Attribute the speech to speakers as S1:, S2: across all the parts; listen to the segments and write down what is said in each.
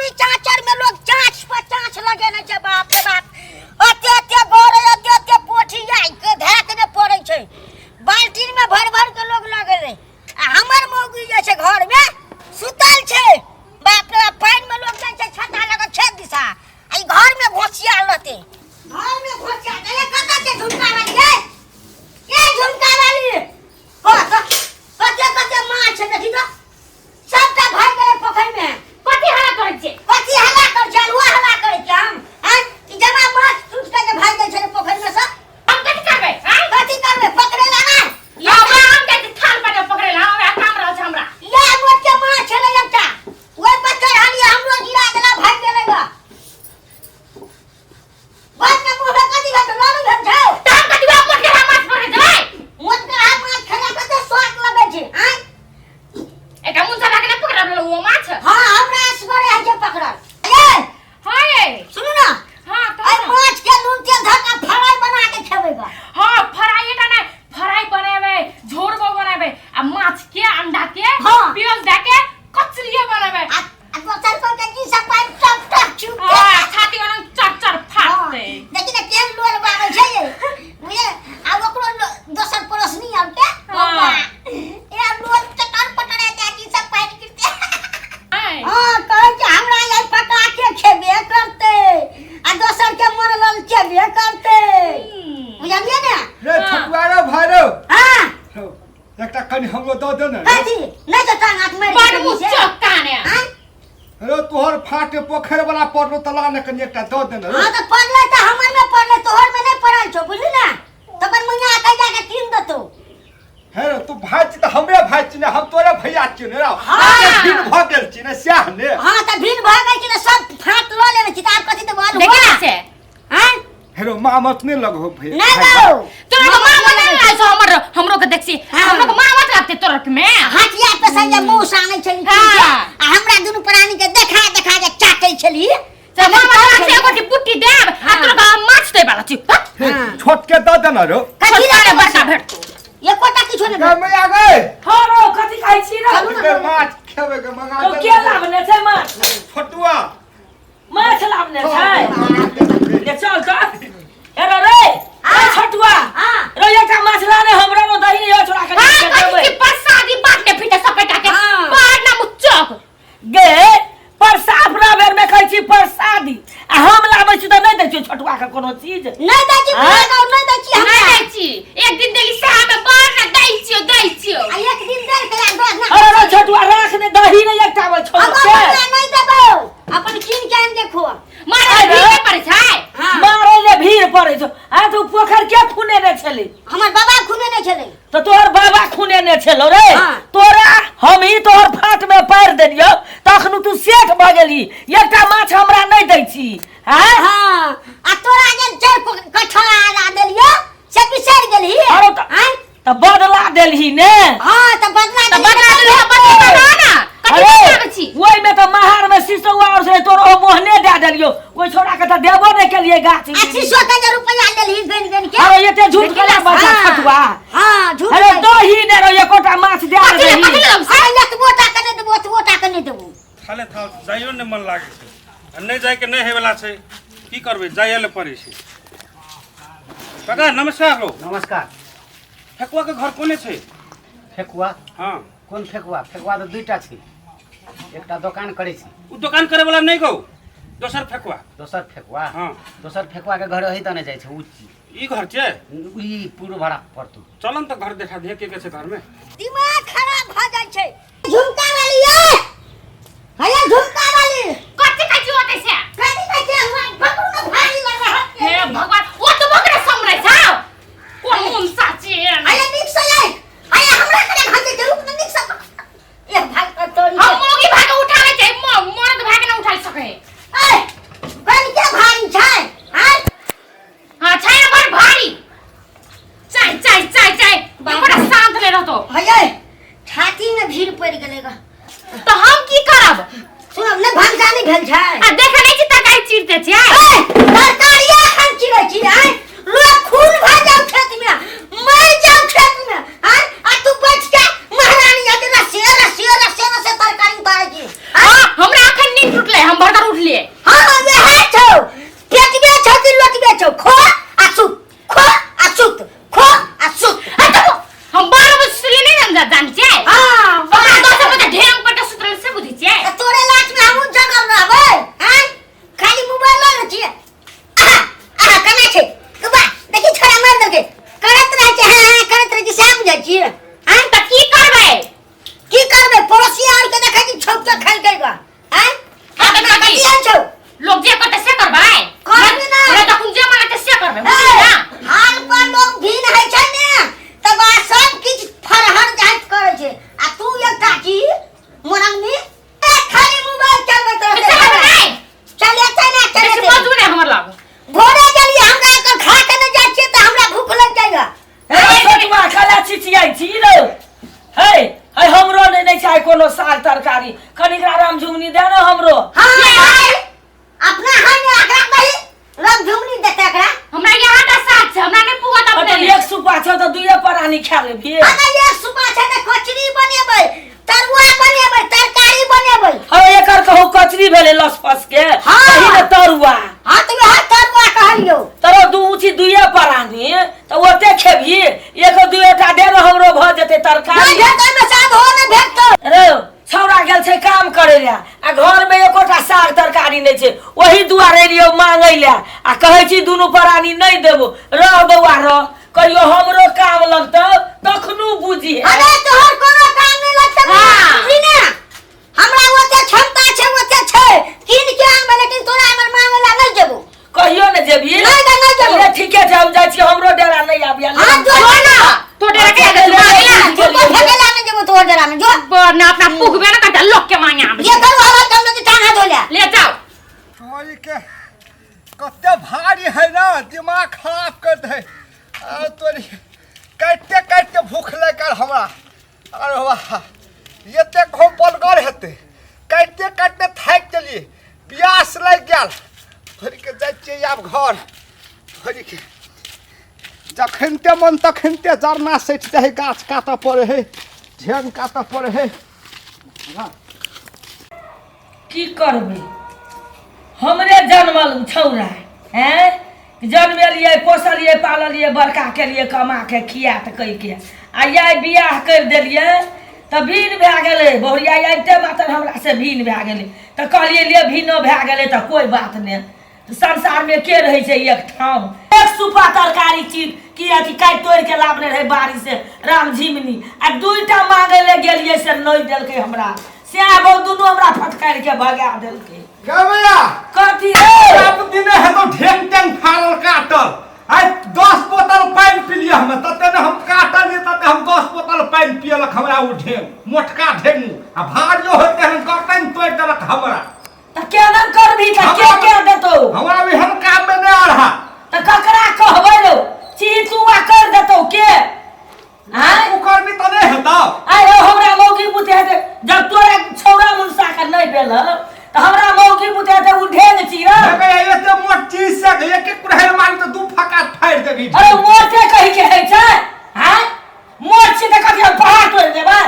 S1: ई चाचर में लोग चाँच पर चाँच लगेने छै। बाप रे बाप, एते एते गरे, एते एते पोठी आइ के धए के ने पड़ै छै। बाल्टीन में भर भर के लोग लगेले। आ हमर मौगी जे छै घर में सुतल छै। बाप रे बाप, पानि में लोग जाइ छै छत्ता लऽ कऽ खेत दिशा, आ ई घर में घोसिया लते, घर में घोसिया दे। कतऽ छै झुमका वाली गे? ए झुमका वाली, कह कते कते माछ छै देखी तऽ, सबटा भागि गेलै पोखरि में।
S2: कथी हल्ला करै छियै?
S1: कथी हल्ला करै छियै? अलुआ हल्ला करै छियै हम? आँय, ई जमा माछ टूट के जे भागि गेल छलै पोखरि में से।
S2: हम कथी करबै? आँय,
S1: कथी करबै? पकड़े ला ना।
S2: या हमरा हम जाइ छी थाल पर पकड़े ला, हमरा काम रहल छै हमरा।
S1: इएह मोट के माछ छलै एकटा, ओहि पर चढ़लियै, हमरो गिरा देला, भागि गेलै ग। बात में मुंह में कथी भेल छौ? लालू भेल छौ?
S2: तऽ हम कथी वएह मोटके माछ पकड़े जेबै?
S1: मोटका माछ खेला कते स्वाद लगै छै। आँय,
S2: एकटा मुनसा भाके नहि पकड़ल रहल ओ माछ?
S1: हाँ, हमरा असगरे है जे पकड़ल। ए
S2: हाँ ये।
S1: सुनू ना।
S2: हाँ,
S1: अइ
S2: कहू ना।
S1: माछ के नून तेल धऽ के फ्राई बना के खेबै ग।
S2: हाँ, फ्राई टा नहि, फ्राई बनेबै, झोरबो बनेबै, आ माछ के अंडा के प्याज दए के कचरिये बनेबै।
S1: आ दोसर को के की सब पाइप टप टप चुप के।
S2: हाँ, छाती वाला चर चर फाटतै।
S1: देखी ने केहन लोल बारै छै ये। बुझे आ ओकरो दोसर पड़ोसनी आर के ए लोल चटर पटर एते की सब पाइप गिरते।
S2: आँय।
S1: हाँ, कहै छै हमरा ये पका के खेबे करते आ दोसर के मन ललचेबे करते। बुझलियै ने?
S3: रे ठकुआ रे भाई रे।
S1: हाँ।
S3: हौ, एकटा कनि हमरो दऽ दे ने।
S1: कथी नहि तऽ टांग हाथ मारि
S2: बड़
S1: देबही
S2: मुँह
S1: से।
S2: चौकाने।
S1: आँय?
S3: रे तोहर फाट पोखरि वाला पड़लो तला ने, कनि एकटा दऽ दे ने रे।
S1: हाँ तऽ पड़लै तऽ हमर में पड़लै, तोहर में नहि पड़ल छौ, बुझली ने? तकर मुइया के जाके कीन देतौ।
S3: हे रे, तू भाई छी तऽ हमरे भाई छी ने, हम तोरे भैया छी ने रे।
S1: हाँ।
S3: भिन्न भऽ गेल छी ने, सएह ने।
S1: हाँ तऽ भिन्न भऽ गेल छी ने, सब फाट लऽ लेने छी, तऽ आब कथी देबौ? आलू
S2: देखी ने से।
S1: आँय?
S3: हेरो मामत नहि लगहो भैया।
S1: नहि गौ।
S2: तोरा के माँ मत नहीं छौ हमर, हमरो के देखसी।
S1: हाँ।
S2: हमरो के माँ मत लगते तोरा के में।
S1: हाथिया पे से जे मुंह सानै छली।
S2: हाँ।
S1: आ हमरा दुनू प्राणी के देखा देखा के चाटै छली।
S2: तऽ माँ मत लगते, एगो बुट्टी देब आ तोरा के हम माछ दे वाला छी।
S1: हाँ।
S3: छोट के दऽ देना रो।
S1: कथी
S2: छोटका
S1: लए
S2: ने
S1: देबौ?
S2: बड़का भेटतौ।
S1: एकोटा किछो नहि
S3: गे मैया गे।
S4: हाँ रौ, कथी खाइ छी रौ?
S1: चलू ने।
S3: के माछ खेबै के मंगा
S4: रौ,
S3: दे।
S4: के लाबने छै माछ?
S3: छोटुआ।
S4: माछ लाबने छै? ले चल तऽ। हे रौ रे, रे छोटुआ।
S1: हाँ।
S4: रौ, एकटा माछ लाने हमरा, रौ दही यो छोड़ा के
S2: हाँ,
S4: देबै।
S2: कथी छी प्रसादी बाँटने फिरते सपेटा के।
S1: हाँ।
S2: बड़ ना मुच्चक।
S4: गे प्रसाद, अपना बेर में खाइ छी प्रसादी, आ हम लाबै छी तऽ नहि दै छियै छोटुआ के कोनो चीज।
S1: नहि दै छी।
S4: आँय?
S1: बुझा गौ, नहि दै छी
S2: नहि
S1: हमरा।
S2: दै छी। एक दिन देली सएह में बड़ ना दै छियौ, दै छियौ।
S1: आ एक दिन देल के आ दस ना।
S4: अरे रौ छोटुआ, राख ने दही ने एकटा ओहि छोट
S1: अब
S4: के।
S1: हमरा नहि देबौ, अपन कीन के आनि के खो।
S2: मारे
S4: अरे।
S2: भीड़ नहि पड़ै छै।
S1: हाँ।
S4: मारे ले भीड़ पड़ै छौ? आ तू पोखर के खुनेने छली?
S1: हमर बाबा खुनेने छलै।
S4: तऽ तोहर बाबा खुनेने छलौ रे?
S1: हाँ।
S4: तोरा हम ही तोहर फाट में पारि देलियौ तखन तू सेठ भऽ गेली, एकटा माछ हमरा नहि दै छी? आँय?
S1: हाँ, आ तोरा जे चारि कट्ठा आला देलियौ से बिसरि गेलही?
S4: आरो तऽ
S1: आँय?
S4: तऽ बदला देलही ने।
S1: हाँ तऽ बदला
S2: तऽ
S1: देलियै।
S2: बदला देलही, बदला ना ना कथी
S4: अरे
S2: बदलाबै छी?
S4: ओहिमे तऽ महार में शीशौआ और से तोर ओ मोहने दए देलियौ, ओहि छोड़ा के तऽ देबो नहि केलियै गाछ।
S1: आ शीशो के जे रुपैआ लेलही गनि गनि के।
S4: अरे एते झूठ
S2: देखी
S4: कला
S2: ना,
S4: बजा।
S1: हाँ।
S4: छटुआ।
S1: हाँ, झूठ
S4: अरे
S1: कहै।
S4: दही ने रौ, एकोटा माछ दए
S2: कथी ले
S4: देही।
S2: कथी ले देबै?
S1: अरे एतबो टा के नहि देबो, एतबो टा के नहि देबो।
S5: थाले थाल जाइयो नहि मन लागै छै आ नहि जाइके नहि होइवला छै, की करबै, जाइए लए पड़ै छै। काका नमस्कार हो।
S6: नमस्कार।
S5: फेकुआके घर कोने छै?
S6: फेकुआ?
S5: हाँ।
S6: कोन फेकुआ? फेकुआ तऽ दुईटा छै, एकटा दोकान करै छै।
S5: ओ दोकान करे वाला नहि गौ, दोसर फेकुआ।
S6: दोसर फेकुआ?
S5: हाँ।
S6: दोसर फेकुआ के घर एहि दने जाइ छै, उ
S5: ई घर छै?
S6: ई पूर्व भाड़ा पड़तौ।
S5: चलन तऽ घर देखा दिहे, के के छै घर में।
S1: दिमाग खराब भऽ जाइ छै। झुमका वाली ये, हैया झुमका वाली।
S2: कथी कहै छी ओतै से?
S1: कथी कहै छी? हुआ पकड़ू ने, भारी लग रहा है।
S2: हे भगवान, ओ तऽ बकरा समरै छौ कोन मुनसा छी।
S1: हैया नीक से ये, हैया हमरा कने भागे के रुक ने, नीक से ए भाग कर तोरी।
S2: हम मौगी भाग उठा ले छै, मर्द भाग ना उठा सके।
S1: ए बन के भारी छै? हां।
S2: हां, छै ने बड़ भारी। चाय चाय चाय चाय, बड़ा शांत नहीं रहतो।
S1: हैया छाती में भीड़ पड़ गेलेगा।
S2: तो हम की करब?
S1: सुनब ने, भनसा नहीं भेल छै।
S2: आ देखे नहीं छी तरकारी चीरते छी?
S1: ए तरकारी एखन चिरै छी? आँय, लोग खून भऽ जाउ खेत में, मरि जाउ खेत में, आँय, आ तू बैठ के महारानी हते रसे रसे रसे रसे तरकारी उतारै छी।
S2: हां, हमरा अखन नींद टूटले, हम भरदर
S1: की करबै पड़ोसी आर के देखै छी छौक के खेलकै गा आँय
S2: हाँ, तऽ
S1: अपना
S2: काकी।
S1: कथी आयल छौ
S2: लोग जे करतै से करबै
S1: करबै ना।
S2: नहि तऽ जे मांगतै से करबै
S1: ए,
S2: बुझली ना
S1: हाल पर लोग भीन होइ छै ने तब आ सब किछु फरहर जाइत करै छै आ तू एकटा की मोरंगनी ए खाली मोबाइल चलबैत रहतै
S2: चलबै नहि।
S1: चलेतै ना
S2: बेसी
S1: चलेतै
S2: बाजू नहि हमर लग
S1: भोरे गेलियै हमरा एकर खा के नहि जाइ छियै तऽ हमरा भूख लागि जाइए
S4: हे छोटुआ कला चिचियाइ छी रौ हे हे हमरो नहि नहि चाही कोनो साग तरकारी कनिक राम झुमनी दे ने हमरो
S1: हाँ भाई अपना है ने एकरा कही रंग झुमनी देते एकरा
S2: हमरा यहाँ टा साग छै हमरा नहि पुगत
S4: अरे
S2: अपने
S4: एक सुपा छौ तऽ दुइए प्राणी खा लेबही
S1: अगर एक सुबह छै तऽ कचरी बनेबै तरुआ बनेबै तरकारी बनेबै
S4: अरे एकर कहू कचरी भेलै लसफस के
S1: हाँ।
S4: कही ने तरुआ
S1: हाँ तऽ वएह तरुआ कहलियौ
S4: तोरो दू ऊँची दुइए प्राणी तऽ ओते खेबही एगो दुएटा दे ने हमरो भऽ जेतै
S1: नहि
S4: तरकारी
S1: भेटतै मे साग हो नहि भेटतौ
S4: रे छौड़ा गेल छै काम करे लए आ घर में एकोटा साग तरकारी नहि छै ओही दुआरे एलियौ मांगै लए आ कहै छी दुनू प्राणी नहि देबो रह बौआ रह कहियो हमरो काम लगतौ तखनो बुझिहे
S1: अरे तोहर कोनो काम नहि लगतौ
S2: हाँ।
S1: बुझली ने हमरा ओते क्षमता छै ओते छै कीन के आनबै लेकिन तोरा हमर मांगे ला नहि जेबो
S4: कहियो ने जेबही
S1: नहि गे, नहि जेबो।
S4: ले, ठीके छै हम जाइ छी हमरो डेरा नहि आबिया
S1: हाँ जो जो ना
S2: तो डेरा के
S4: ले, ले, ले, ले,
S1: तू फेंके ला नहि जेबो तोहर डेरा में जो
S2: बड़ ना अपना पुगबे ना करता लोग के मांगे आबै
S1: ये
S2: छै।
S1: करू हवा कम के टांग हाथ हो ले
S2: ले जाओ
S3: तोरी के कते भारी है ना दिमाग खराब कर दे आ तोरी काटते काटते भूख लागि गेल हमरा अरे वाह एतेक हम बलगर हेतै काटिते काटिते थाकि गेलियै प्यास लागि गेल तोरीके जाइ छियै आब घर तोरीके जखनिते मन तखनिते जरना सटि जाइ हइ गाछ काटऽ पड़ै हइ झेंग काटऽ पड़ै हइ
S4: की करबै हमरे जनमल उ छौड़ा हैं जनमेलियै पोसलियै पाललियै बड़का केलियै कमा के खिया तऽ कहि के आ आइ बियाह करि देलियै तऽ भिन भए गेलै बहुरिया आबिते मातर हमरा से भिन भए गेलै तऽ कहलियै ले भिनो भए गेलै तऽ कोइ बात नहि तऽ संसारमे के रहै छै एक ठाम एक सुपा तरकारी चीज की अथी काटि तोड़ि के लाबने रहै बाड़ी से राम झिमनी आ दुइटा मांगै लए गेलियै से नहि देलकै हमरा से आब दुनू हमरा फटकारि के भगा देलकै
S3: गवैया
S4: कथी रे
S3: सब दिने हेतौ ढेंग टेंग फाड़ल काटल आइ 10 बोतल पानि पिलियै हम तते ने हम काटलियै तते हम 10 बोतल पानि पियलक हमरा ओ ढेंग मोटका ढेंग आ भारियो होइते हम गर्दन तोड़ि देलक हमरा
S4: तऽ केना करबही तऽ के के देतौ
S3: हमरा एहन काम में नहि आ रहा
S4: तऽ ककरा कहबै रौ चीचुआ कर देतौ के आँय
S3: तू करबी तऽ नहि हेतौ
S4: आइ रौ हमरा मौगी बुते हेतै जब तोरा छौड़ा मुनसा के नहि भेल तऽ हमरा मौगी बुते हेतै ओ ढेंग चिरा
S3: अबे एते मोट चीज से एक एक कुड़हरि मारी तऽ दू फका फाड़ि देबी
S4: अरे मोटे कहि के होइ छै आँय मोट छी तऽ कथी हम पहाड़ तोड़ि देबै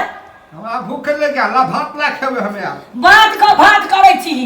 S3: हमरा भूख लागि गेल ला भात ला खेबै हमे आब
S4: भात के भात करै छी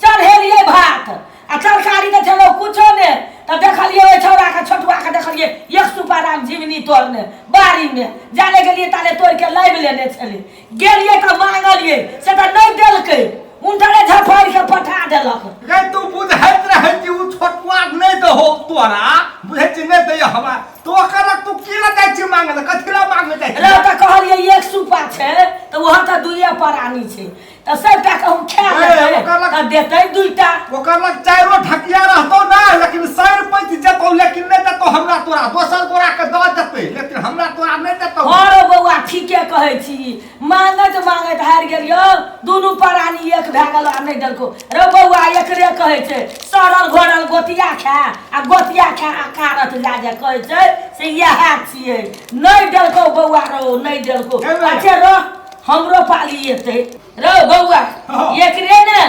S4: चढ़ेलियै भात आ तरकारी तऽ छलौ कुछो ने तऽ देखलियै ओहि छौड़ाके छोटुआके देखलियै एक सुपा राम झिमनी तोड़ने बाड़ीमे जाने गेलियै ताले तोड़ि के लाबि लेने छलै गेलियै तऽ मांगलियै से तऽ नहि देलकै उनटरे झपारि के पठा देलक
S3: गे तू बुझैत रहै कि उ छोटुआ नहि दहो तोरा बुझै छी नहि दैय हमरा तो ओकर तू की लए जाइ छी मांगे लए कथी लए मांगे जाइ
S4: रे तऽ कहलियै एक सुपा छै तऽ वहाँ तऽ दुइए प्राणी छै तऽ सबटा कहूँ खा
S3: ए,
S4: लेतै
S3: ओकर लग-
S4: तऽ देतै दुइटा
S3: ओकर लग चारिो ढकिया रहतौ ना लेकिन सैर पैच जेतौ लेकिन नहि देतौ हमरा तोरा दोसर गोरा के दऽ देतै लेकिन हमरा तोरा नहि देतौ
S4: हँ रौ बौआ ठीके कहै छी मांगैत मांगैत हारि गेलियौ दुनू प्राणी एक भए गेल आ नहि देलको रौ बौआ एकरे कहै छै सड़ल घोरल गोतिया खा आ गोतिया खा आ कारत जा जे कहै छै से इएह छियै नहि देलको बौआ रौ नहि देलको अच्छा रह हमरो पाली एतै रौ बौआ
S3: हँ।
S4: एकरे ने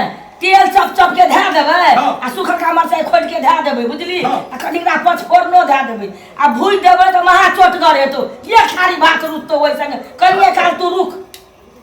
S4: तेल चप चप के धए देबै
S3: हँ।
S4: आ सुखलका मरचाइ खोलि के धए देबै बुझली
S3: हँ।
S4: आ कनिकरा पचफोरनो धए देबै आ भूजि देबै तऽ महा चोटगर हेतौ एक थारी भात रुकतौ ओहि संगे कनिए काल तू रुक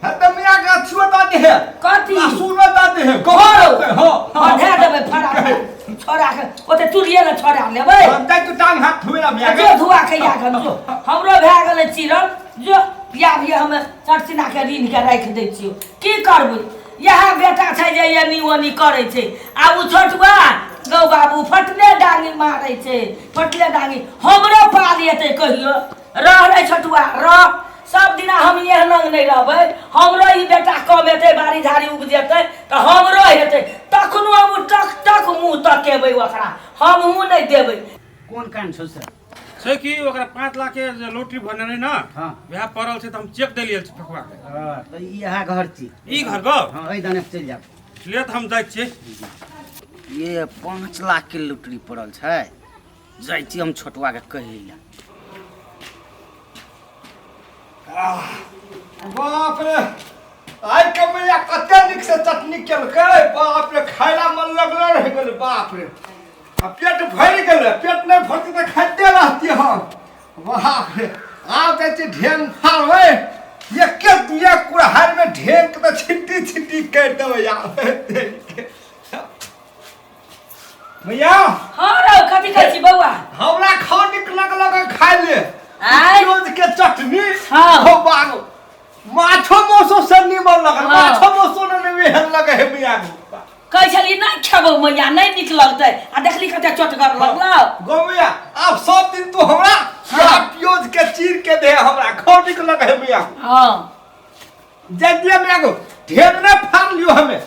S3: हे तऽ मियाँ के अथियो दऽ दे
S4: कथी
S3: लहसुनो दऽ दे
S4: हँ रौ।
S3: हँ
S4: हँ धए देबै फटाफट छोड़ा के ओते चूल्हिए ने छोड़ा लेबै
S3: हम जाइ तू टांग हाथ धोए ला मियाँ
S4: जो
S3: के
S4: धुआ के या गन जो हमरो भए गेलै चिरल जो या भी हम चटसिना के ऋण के राखि दै छियौ की करबै इएह बेटा छै जे एनी ओनी करै छै आ ओ छोटुआ गौ बाबू फटले डांगी मारै छै फटले डांगी हमरो पाल एतै कहियो रह रे छोटुआ रह सब दिना हम एहन लग नहि रहबै, हमरो ई बेटा कमेतै, बाड़ी झाड़ी उपजेतै तऽ हमरो हेतै, तखनो हम टक टक मुँह तकेबै ओकरा, हमहूँ नहि देबै।
S6: कोन काम छौ से?
S5: छै कि ओकरा 5 लाख के जे लॉटरी भरने रहै ने,
S6: हाँ।
S5: वएह पड़ल छै, तऽ हम चेक देलियै छै फेकुआ के।
S6: हाँ, तऽ ई अहाँ घर छी?
S5: ई घर गो।
S6: हाँ, एहि दने चलि जायब।
S5: ले तऽ हम जाइ छियै।
S6: ये 5 लाख के लॉटरी पड़ल छै, जाइ छी हम छोटुआ के कहै लए।
S3: बाप रे, आइ के मैया कते नीक से चटनी केलकै, बाप रे, खायला मन लगले रहि गेलै। बाप रे, आ पेट भरि गेलै, पेट नहि भरतै तऽ खाइते रहती हम। बाप रे, आब जाइ छी ढेंग फाड़बै, एके दुए कुड़हरिमे ढेंग के तऽ छिट्टी छिट्टी करि देबै। आब भैया।
S4: हाँ रौ, कथी कहै छी बौआ?
S3: हमरा खाओ नीक लगलक खाय ले।
S4: आँय?
S3: प्याज के चटनी।
S4: हाँ।
S3: हो बाबू, माछो मौसो से निमन लगल।
S4: हाँ।
S3: माछो मौसो ने एहन लगे है मियाँ।
S4: कहै छली नहि खेबौ मैया, नहि नीक लगतै, आ देखली कते चोटगर लगलौ।
S3: गो मियाँ, आब सब दिन तू हमरा
S4: हाँ।
S3: प्याज के चीर के दे, हमरा खाओ नीक लगे है मियाँ।
S4: हाँ।
S3: जे दिया मियाँ को ढेर ने फाड़ लियो हमें।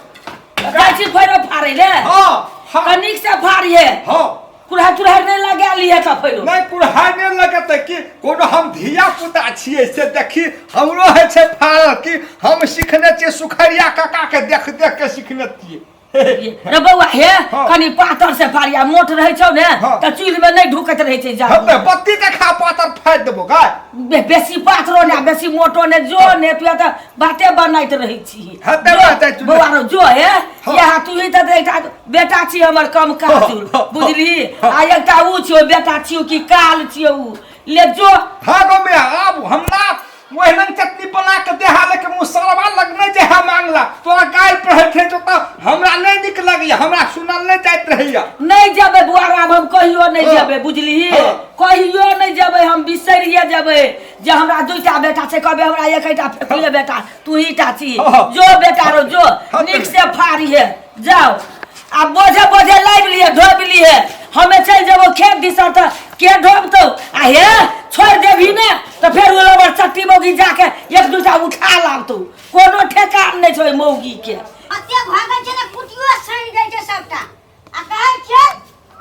S4: जाइ छी फेरो फाड़ै ले।
S3: हाँ हाँ।
S4: कनिक से फाड़िहे।
S3: हाँ।
S4: कुल्हा तुल्हा नहि लगा लिए तऽ फेरो।
S3: नहि, कुल्हा नहि लगतै कि कोनो हम धिया पुता छियै से? देखी, हमरो होइ छै फाड़ल कि हम सिखने छियै, सुखरिया काका के देख देख के सिखने छियै।
S4: रे बौआ हे।
S3: हाँ।
S4: कनि पातर से फाड़िया, मोट रहै छौ ने।
S3: हाँ।
S4: तऽ चूल्हि में नहि ढुकैत रहै छै। जा।
S3: हम बत्ती देखा पातर फाड़ि देबो गाय।
S4: बेसी पातरो ने, बेसी मोटो ने, जो ने तू तऽ बाते बनाइत रहै छी।
S3: हाँ, तऽ
S4: जो,
S3: बात है, तू-
S4: बौआ रौ, जो हे।
S3: हाँ।
S4: यहाँ तू ही तऽ एकटा बेटा छी हमर कम काजुल।
S3: हाँ,
S4: बुझली? आ एकटा ऊ छियौ, बेटा छियौ कि काल छियौ ऊ, ले जो।
S3: हाँ गो मैं, आब हमरा ओहन चटनी बना के देहा, लेकिन मुसलवा लग नहीं जे है मांगला तोरा गाय पढ़े थे तो हमरा नहीं निक लगैया, हमरा सुनल नहीं जाइत रहैया।
S4: नहि जेबै बुआ, आब हम कहियो नहि
S3: हाँ।
S4: जेबै, बुझलिही?
S3: हाँ।
S4: कहियो नहि जेबै, हम बिसरिए जेबै जे हमरा दुईटा बेटा छै। कहबै हमरा एकटा फेकुए बेटा, तू ही टा छी।
S3: हाँ।
S4: जो बेटा रो जो।
S3: हाँ,
S4: नीक से फाड़िहे, जाओ, आ बोझे बोझे लाबि लिए, ढोबि लिए, हमे चलि जेबो खेत दिस तऽ के ढोबतौ? आ हे, छोड़ि देबही ने तऽ फेर ओ लबर चट्टी मौगी जाके एक दूटा उठा लाबतौ। कोनो ठेकान नहि छै ओहि मौगी के।
S1: अते भागै छै ने, कुटियो सड़ि जाइ छै सबटा। आ कहै छियै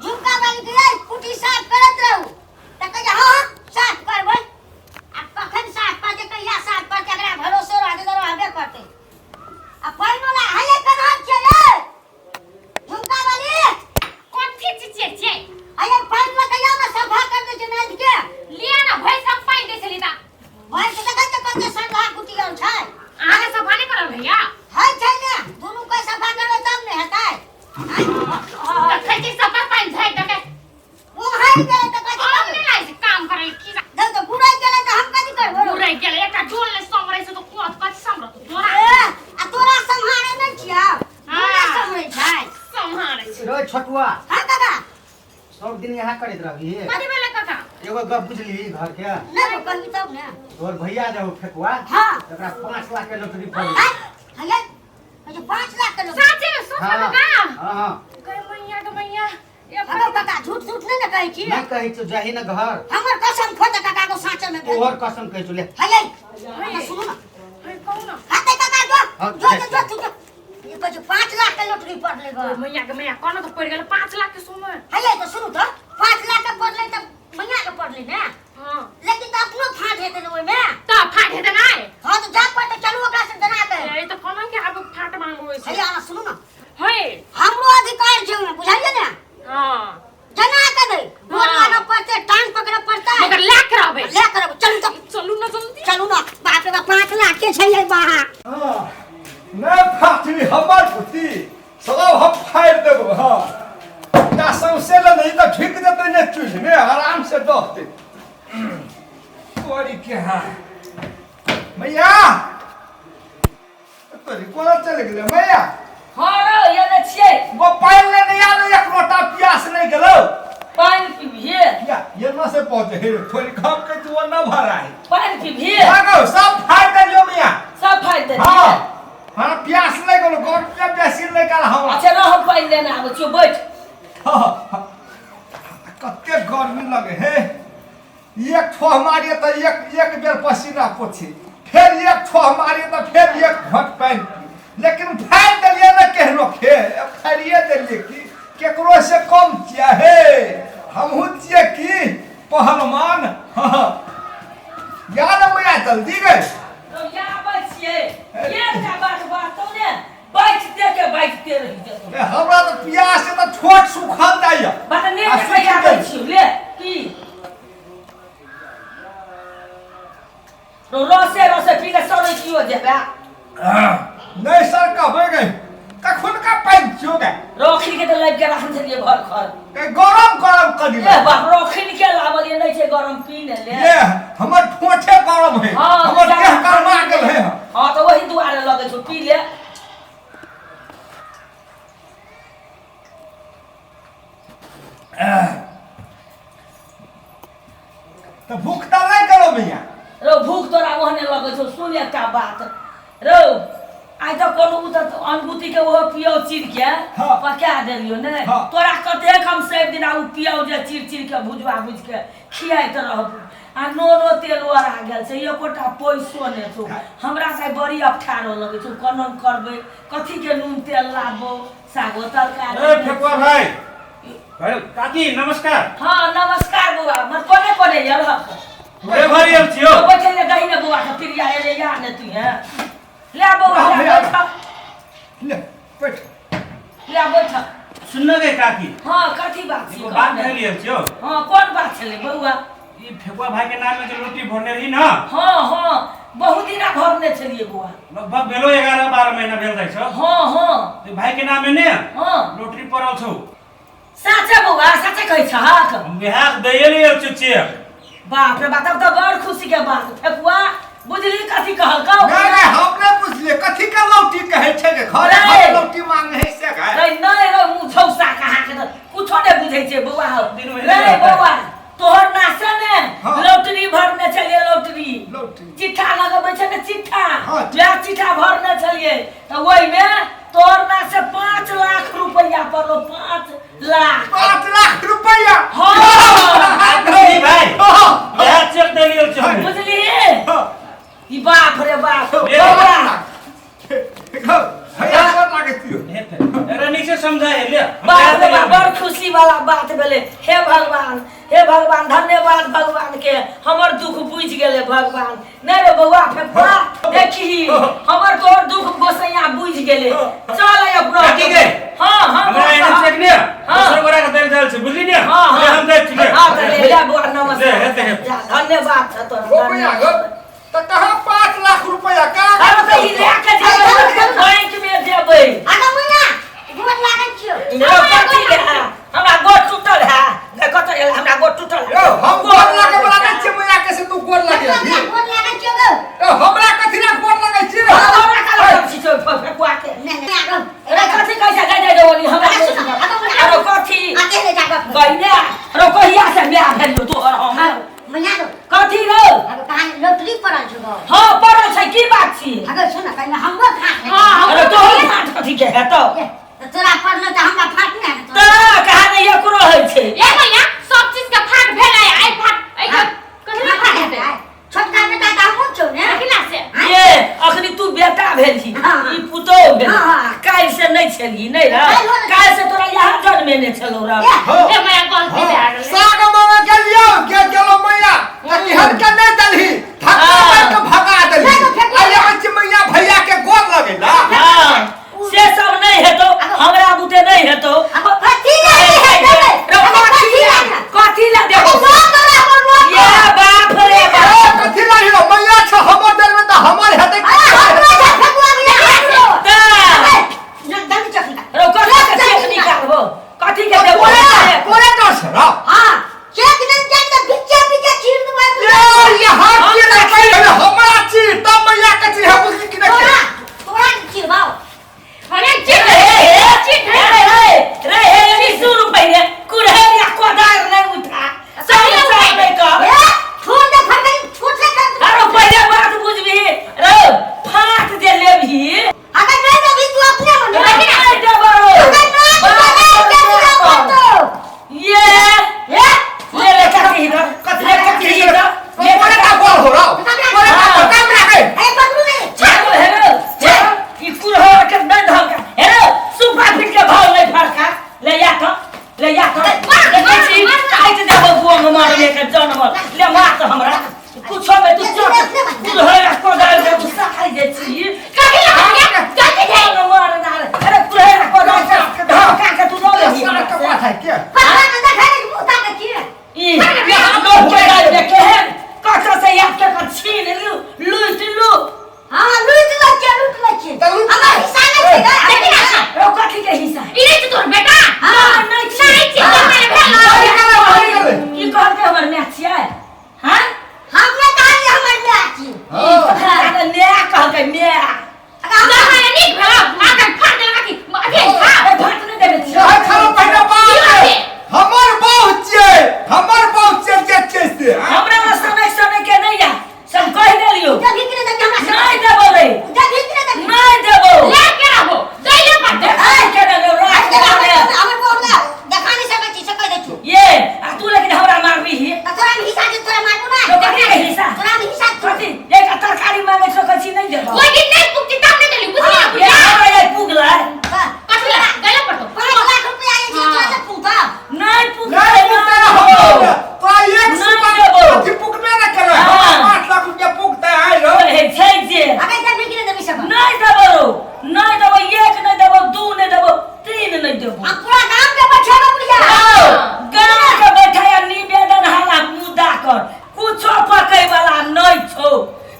S1: झुमका वाली के, "यै, कुटी साफ करैत रहू", तऽ कहै छै, "हँ हँ, साफ करबै"। आ कखन साफ करतै, कहिया साफ करतै, एकरा भरोसे रहतै तऽ रहबे करतै। आ पानि वाला हये कन्हा छियै यै झुमका वाली?
S2: कथी चिचियै छियै?
S1: हये, पानि लऽ कऽ आउ ने, सफा कर दै छै नादि के।
S2: लिअ ने, भरि सब पानि दै छली तऽ।
S1: भरि के देखै छियै कते सन्धा कुटी आयल छै।
S2: अहाँके सफा नहि करल भैया?
S1: होइ छै ने, दुनू के सफा करबै तब ने हेतै।
S2: देखै छी सफा पानि झाड़ि दऽ के।
S1: ओ हारि गेलै तऽ कथी
S2: हम
S1: करबै?
S2: नहि लागै छै काम करै लए, की
S1: जब तऽ गुराइ गेलै तऽ हम कथी करबै?
S2: घुरै गेलै, एकटा डोल नहि सम्हरै छै तऽ कोत कथी सम्हरत तोरा?
S1: ए, आ तोरा सम्हारे नहि छियौ, तोरा सम्हरै छै।
S2: सम्हारै छै।
S6: रे छोटुआ।
S1: हाँ काका।
S6: सब दिन यहाँ करैत रहबी?
S2: कथी भेलै काका?
S6: एगो गप बुझली घर के?
S1: नहि कहबी तब ने।
S6: तोहर भैया जब फेकुआ,
S1: हाँ।
S6: तकरा 5 लाख के लॉटरी पड़ल।
S1: हाय हाय, अच्छा, 5 लाख के लोग?
S2: साचे में सोच।
S6: हाँ।
S2: काका।
S6: हाँ हाँ।
S2: गए मैया के मैया ये।
S1: हगो काका, झूठ झूठ नहीं ने कहै छी?
S6: नहीं कहै छौ, जाही ने घर।
S1: हमर कसम खोते काका को, साँचे में भेल।
S6: तोहर कसम कहै छौ, ले।
S1: हाय हाय, सुनू ना।
S2: हे, कहू ना।
S1: हाँ ते काका, जो।
S6: हाँ,
S1: जो
S6: जा।
S1: जो जो, तू जो। ये कहै छै 5 लाख के लॉटरी पड़लै गो।
S2: मैया के मैया, कोना तऽ पड़ि गेल 5 लाख के सुमे?
S1: हाय, तो सुनू तो, 5 लाख के पड़लै तऽ मैया के पड़लै ने।
S2: हाँ।
S1: लेकिन तऽ अपनो फाट हेतै ने ओहिमे?
S2: तऽ फाट हेतै नै?
S1: हाँ, तऽ जा पड़तै, चलू ओकरा से डरा के।
S2: ए, तऽ कोना के आब फाट मांगबै छै?
S1: हाय, आना, सुनू ना।
S2: हे।
S1: हमरो अधिकार छै ओहिमे, बुझलियै ने?
S2: हाँ।
S1: जना के दे गोर
S2: हाँ।
S1: लागऽ पड़तै, टांग पकड़ऽ पड़तै।
S2: मगर लए के रहबै।
S1: ले करब, चलू तऽ।
S2: चलू ना जल्दी।
S1: चलू ना। बाप रे बाप, 5 लाख के छै ये बाहा।
S3: हाँ, नहि फाटली हमर पुती, सब हम फाड़ि देबो। हाँ, ता सौंसे ले नहीं तऽ झुकि जेतै ने चूल्हिमे, आराम से दहतै तोरी के। हाँ मैया, तोरी कोना चलि गेलै मैया?
S4: हाँ रौ, एने छियै।
S3: गो पानि लेने आयल, एक लोटा प्यास नहि गेलौ।
S4: पानि पीबिहे?
S3: या ये से पहुँचे हे, थोड़ी कम के तू न भरा है।
S4: पानि पीबिहे?
S3: भागो, सब फाड़ि देलियौ मैया।
S4: सब फाड़ि देलियै?
S3: हाँ हाँ, प्यास लागि गेलो, गर्मी बेसी लागि गेल हमरा।
S4: अच्छा रह, हम पानि लेने आबै छियौ, बैठ।
S3: कते गर्मी लगे हे, एक ठोह मारिए तऽ एक एक बेर पसीना पोछे। फेर एक ठोह मारिए तऽ फेर एक घोट पानि पी लेकिन फाड़ि देलियै ने केहनो खे फाड़िए देलियै की केकरो से कम छियै हे हमहूँ छियै की पहलवान। हँ याद मैया जल्दी गए।
S4: तो या आबै छियै एकटा बात बातौ ने बैठते के बैठते रहि जेतौ।
S3: ए, हमरा तऽ प्यास से तऽ ठोट सुखल जाइए।
S4: बात ने
S3: आ
S4: देखै
S3: सुखि
S4: आबै
S3: गेल।
S4: छियौ ले की रो रसे रसे पी के सड़ै कियो जेबे।
S3: नहीं सर कहबे गए कखुनका पानि छियो गए।
S4: रोखिन के तऽ लाबि के राखने छलियै भर खर
S3: के गरम गरम कर
S4: ए
S3: दिले।
S4: बाप रोखिन के लाबलियै नहि छै गरम पी ने ले।
S3: ये हमर ठोठे गरम है।
S4: हाँ,
S3: हमर
S4: तऽ
S3: देह गरमा गेल है।
S4: हाँ तऽ वही दुआरे लगै छौ पी ले।
S3: तऽ भूख तऽ लागि गेलो भैया।
S4: रौ भूख तोरा ओहने लगै छौ। सुन एकटा बात रौ आइ तऽ कोनो उ तऽ अनुभूति के ओहो पियौ चीर के
S3: हाँ।
S4: पका देलियौ ने।
S3: हाँ।
S4: तोरा कतेक हम सब दिन ओ पियौ जे चीर चीर के भुजवा भुज के खियाइत रहबू आ नोनो तेल ओरा गेल छै एकोटा पैसो नहि छौ। हमरा से बड़ी अफठारो लगै छौ कोना करबै कथी के नून तेल लाबो सागो तरकारी।
S5: ए फेकुआ भाई भाई काकी नमस्कार।
S4: हाँ नमस्कार बौआ मत कोने कोने आयल हक।
S5: ए भाई आयल छियौ।
S4: तो बैठे ले दही ने बौआ के प्रिया एले या ने तू हैं ले बौआ
S3: हाँ,
S4: ले
S3: भैया।
S4: बैठ
S3: ले बैठ
S4: ले बैठ।
S5: सुन गे काकी।
S4: हाँ कथी बात छी
S5: एगो बात कहली आयल छियौ।
S4: हाँ कोन बात छलै बौआ?
S5: ई फेकुआ भाई के नाम में जे रोटी भरने रही ना।
S4: हाँ हाँ बहुत दिना भरने छलियै बौआ।
S5: लगभग भेलो 11-12 महीना भेल जाइ छौ।
S4: हाँ हाँ
S5: ते भाई के नाम में ने
S4: हाँ
S5: लोटरी पड़ल छौ।
S4: साचे बौआ साचे कहै छहक?
S5: हम बिहार दैये ले आयल छियौ चेक।
S4: बाप रे बाप तब तऽ बड़ खुशी के बात फेकुआ बुझली कथी कहलकौ?
S3: नहीं नहीं हम नहीं बुझलिए कथी के लौटी कहै छै के घरे
S4: नहीं।
S3: घरे लौटी मांगे है से गाय।
S4: नहीं नहीं रे मुँह झौसा कहाँ के तऽ कुछो नहीं बुझै छै बौआ।
S5: दिन महीना
S4: रे
S5: रहतै।
S4: बौआ तोहर नासे ने
S3: हाँ।
S4: लौटरी भरने छलियै लौटरी
S3: लौटरी।
S4: चिट्ठा लगबै छै ने चिट्ठा।
S3: हाँ।
S4: वएह चिट्ठा भरने छलियै तऽ ओहिमे तोहर नासे 5 लाख रुपैआ पड़लो 5 लाख।
S3: 5 लाख रुपैआ।
S4: हाँ।
S5: बुझली भाई
S3: हाँ।
S5: वएह चेक दै लेल छियौ।
S4: बुझली
S3: हाँ।
S4: ई बाप रे बाप
S5: ए,
S4: बौआ
S3: देखो भैया गोर लागै छियौ।
S5: एकरा नीचे समझाए ले।
S4: बाप रे बाप बड़ खुशी वाला बात भेलै। हे भगवान हे भगवान धन्यवाद भगवान के हमर दुख बुझि गेलै भगवान। नहीं रे बौआ फेकुआ देखी हमर तोहर दुख गोसैया बुझि गेलै। चल आइ अपना।
S5: काकी गे।
S4: हाँ हाँ
S5: हमरा एहन
S4: हाँ
S5: चेक ने
S4: हाँ।
S5: दोसर गोरा के देल जाल छै बुझली ने।
S4: हाँ, हाँ।
S5: ले हम जाइ छी ले।
S4: हाँ, तऽ ले ले बौआ नमस्कार।
S5: ले, हेतै, हेतै।
S4: जा, धन्यवाद छ तोहर।
S3: ओ भैया गो तऽ कहाँ 5 लाख रुपैआ का?
S4: अरे तऽ ई लए के जेबै बैंक में देबै।
S1: आगा मैया गोर लागै छियौ।
S4: हमरा कथी ले है? हमरा गोर टूटल है। गे, कतऽ गेल? हमरा गोर टूटल है।
S3: यौ, हम गोर लागे वाला नहि छियै मैया के से तू गोर लागे।
S1: मैया, गोर लागै छियौ गौ।
S3: यौ, हमरा कथी ला गोर लागै छियै?
S4: हमरा का लागै छी छौ, फेकुआ के?
S1: नहीं, नहीं, आगो।
S4: अरे कथी कहै छै? जाय, जाय, जाय, ओनी हमरा
S1: अरे सुन, आगो, मैया।
S4: अरे कथी?
S1: आगे ले जा गप।
S4: कहिने, अरे कहिया से बियाह भेल तोहर हम?
S1: हाँ, मैया गौ।
S4: कथी रौ?
S1: आगो कहाँ लौटरी पड़ल छौ गौ?
S4: हाँ, पड़ल छै, की बात छी?
S1: आगो सुन, कहिने हमरो फाट है।
S2: हाँ,
S4: अरे तोहर फाट कथी के हेतौ?
S1: ए, तऽ तोरा पड़लो तऽ हमरा फाट नहि हेतौ।
S4: तऽ कहाँ नहि एकरो होइ छै।
S2: ए भैया सब चीज के फाट भेलै आइ फाट एहि के कथी
S1: हमरा
S2: फाट
S1: फाट
S2: हेतै?
S1: हेतै। छोटका बेटा तऽ हमहूँ छौ ने।
S2: कहिना से?
S4: ये अखनी तू बेटा भेल छी
S1: हाँ।
S4: ई पुतोह भेल।
S1: हाँ, हाँ।
S4: काल्हि से नहि छलही नहि रह?
S1: काल्हि होलै।
S4: काल्हि से तोरा यहाँ जन्मेने छलौ रह।
S1: ए,
S3: हाँ।
S2: ए मैया गलती भए गेलै।
S3: साग मामा गेलियौ के गेलो मैया तऽ केहन के नहि देलही धक्का
S4: हाँ।
S3: मारि के भगा देलही।
S1: नहि, नहि, फेकुआ।
S3: आ यहाँ छी मैया भैया के गोर लगेला।
S4: हाँ से सब नहीं हेतौ हमरा बुते नहीं हेतौ।
S1: आगो कथी ला नहि हेतौ रे?
S4: रौ,
S1: आगो
S4: कथी
S1: कथी
S4: ला?
S1: ला?
S4: कथी ला देबौ?
S1: आगो रोक तोरा हमर रोक।
S4: ये बाप रे
S3: ए,
S4: बाप।
S3: कथी ला हिरो मैया छ हमर देर में तऽ हमर हेतै।
S1: अरे हमरो छै फेकुआ भैया, हमरो।
S4: तऽ।
S1: अरे, न, दंड चौकी का।
S4: रौ, कथी के चेक निकालबौ? कथी के देबौ?
S3: कोरे डर छै रौ?
S1: हाँ, चेक नहीं जाए तऽ बिच्चे बिच्चे चीर देबै।
S3: ए, यहाँ
S4: गै माय।
S2: अगर नीक भेल आके फाड़ देलक कि अथी खा।
S4: ए, भात नहि देने छियौ।
S3: कहै छलहुँ पहिने बाप रे, हमर बहु छियै, हमर बहु छियै जे छियै से।
S4: हमरा लग समय समय के नहि या सब कहि देलियौ।
S1: जब ही के हमरा
S4: नहि देबौ रे।
S1: जब ही के देबी।
S4: नहि देबौ।
S2: ले के रहबो दैले पड़तै।
S4: देखै के ने राख
S1: हमर
S4: दे।
S1: हमर बहु ला देखा नहीं सकै छी से कहि दै छी।
S4: ये आ तू लेकिन हमरा मारबी ही।
S1: तऽ तोरा में हिस्सा छै, तोरा मारबो ना।
S4: तो कथी के हिस्सा?
S1: तोरा में हिस्सा छै।
S4: कथी एक तरकारी मांगे छौ कहै छी नहि देबौ।
S2: ओहि दिन नहि पुगती तब नहि देली बुझली
S4: ये
S2: बुझिया।
S4: हमरा ये पुगलै।
S1: हाँ।
S2: कथी ला दैले पड़तौ।
S1: 5 लाख रुपया आयल छै, तोरा से पुगता।
S4: नहि पुगलै।
S3: नहि पुगतै हमर, तोरा एक
S4: नहि
S3: सुपा
S4: देबौ।
S3: अथी पुगबे नहि करै।
S4: हाँ।
S3: हमरा 5 लाख रुपया पुगतै आइ रौ।
S4: कहै छै जे
S1: अगर जब ही के देबी सब।
S4: नहि देबौ, नहि देबौ, एक नहि देबौ, दू नहि देबौ, तीन नहि देबौ।
S1: हम पूरा गाम के बैठेबो बुढ़िया।
S4: गाँव के बैठाया निवेदन हाला मुद्दा कर कुछो पकै वाला नहि छौ,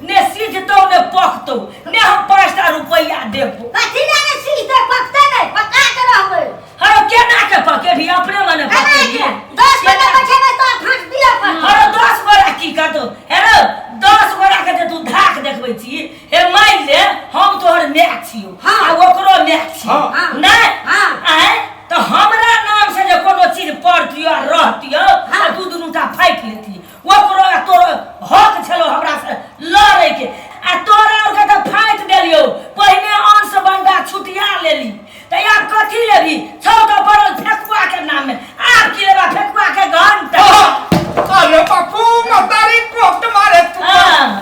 S4: ने सिझतौ ने पकतौ, ने हम 5 टा रुपैआ देबौ।
S1: कथी ले ने सीधे पकते नहीं, पका के रहबै।
S4: हरो केना के पकेबही? अपने मने
S1: केना
S4: पकेबही?
S1: के 10 गोटा बैठेबै तो फाँस दिअ पड़तै।
S4: हरो 10 गोरा की करतौ? हेरो 10 गोरा के जे तू धाक देखबै छी, हे मान ले हम तोहर माय छियौ। आ ओकरो माय छियौ। नहि? आँय, तऽ हमरा नाम से जे कोनो चीज पड़तियो आ रहतियो तऽ तू दुनू टा फाटि लेती। ओकरो आ तोरो हक छलो हमरा से लड़ै के। आ तोरा आरके तऽ फाटि देलियौ पहिने, अंश बंडा छुटिया लेली, तऽ आब कथी लेबही? छौ तऽ पड़ल फेकुआ के नाम में, आब की लेबा फेकुआ के घंटा?
S3: अरे बापू, मतारी कोट मारे तू।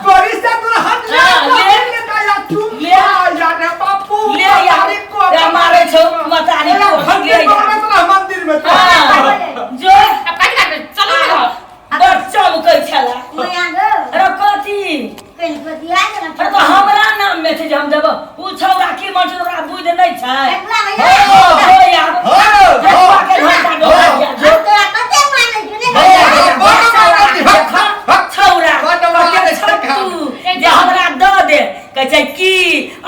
S3: तोरी से दुल्हन ले।
S4: ले।
S3: ले या तू।
S4: ले।
S3: या रे बापू।
S4: ले या।
S3: मतारी कोट।
S4: ले मारे छौ मतारी
S3: ए,
S4: कोट,
S3: घंटी
S4: ले या।
S3: मारैत रह मंदिर में तो।
S4: हाँ, जो।
S2: अब कथी करबै? चलू ने घर।
S4: बड़ चमकै छला।
S1: मैया गो।
S4: अरे कथी?
S1: कनिको दिया दे ना।
S4: अरे तो हमरा नाम में छै जे हम देबो। उ छौड़ा की मन छै, ओकरा बुझि नहि छै।
S1: फेकुआ भैया।
S4: हो हो यार।
S3: हाँ,
S4: फेकुआ के घंटा डोला दिया जो।
S1: हम तोरा कते मानै छियौ ने।
S3: हाँ, बड़ मानै छी, हक, हक, हक।
S4: छौड़ा
S3: बड़ मानै छै।
S4: तू जे हमरा दऽ दे कहै छै की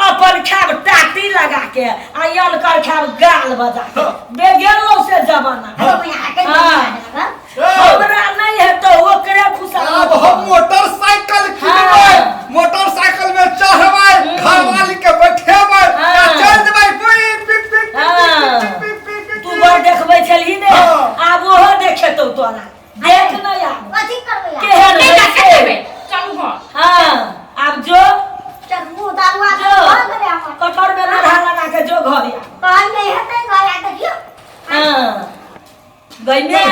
S4: अपन खायब टाटी लगा के आ अनकर खायब गाल बजा के। बेगेलो से जमाना।
S1: अरे मैया, कनिको दिया दे ना।
S4: हमरा नहि हेतौ, ओकरे खुशा।
S3: अब हम मोटरसाइकिल किनबै, मोटरसाइकिल में चढ़बै, घरवाली के बैठेबै आ चल देबै पी पी पी पी पी पी पी।
S4: तू बड़ देखबै छलही ने? आब ओहो देखेतौ तोरा, देख नहि आब।
S1: कथी करबै आब?
S4: केहन
S2: नहि
S4: होइ
S2: जा
S4: छै?
S2: करबै, चलू घर।
S4: हाँ, आब जो।
S1: चल, मुँह दारुआ
S4: जो।
S1: भऽ गेलै हमर।
S4: कठर में लोढ़ा लगा के जो घर या।
S1: कहल नहि हेतै घर आ देखियौ।
S4: हाँ गैने,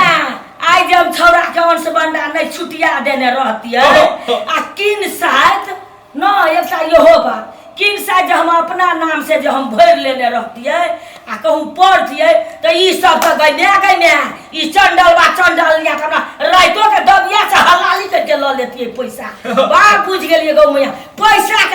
S4: आइ जब छौड़ा के अंश बंडा नहि छुटिया देने रहतियै आ किन साइत न एकटा इहो बात, किन साइत जे हम अपना नाम से जे हम भरि लेने रहतियै आ कहूँ पढ़तियै तऽ ई सब तऽ गैने गैने ई चंडलबा चंडल या हमरा राइतो के दबिया से हलाली करके लऽ लेतियै पैसा। बाप बुझि गेलियै गौ मैया, पैसा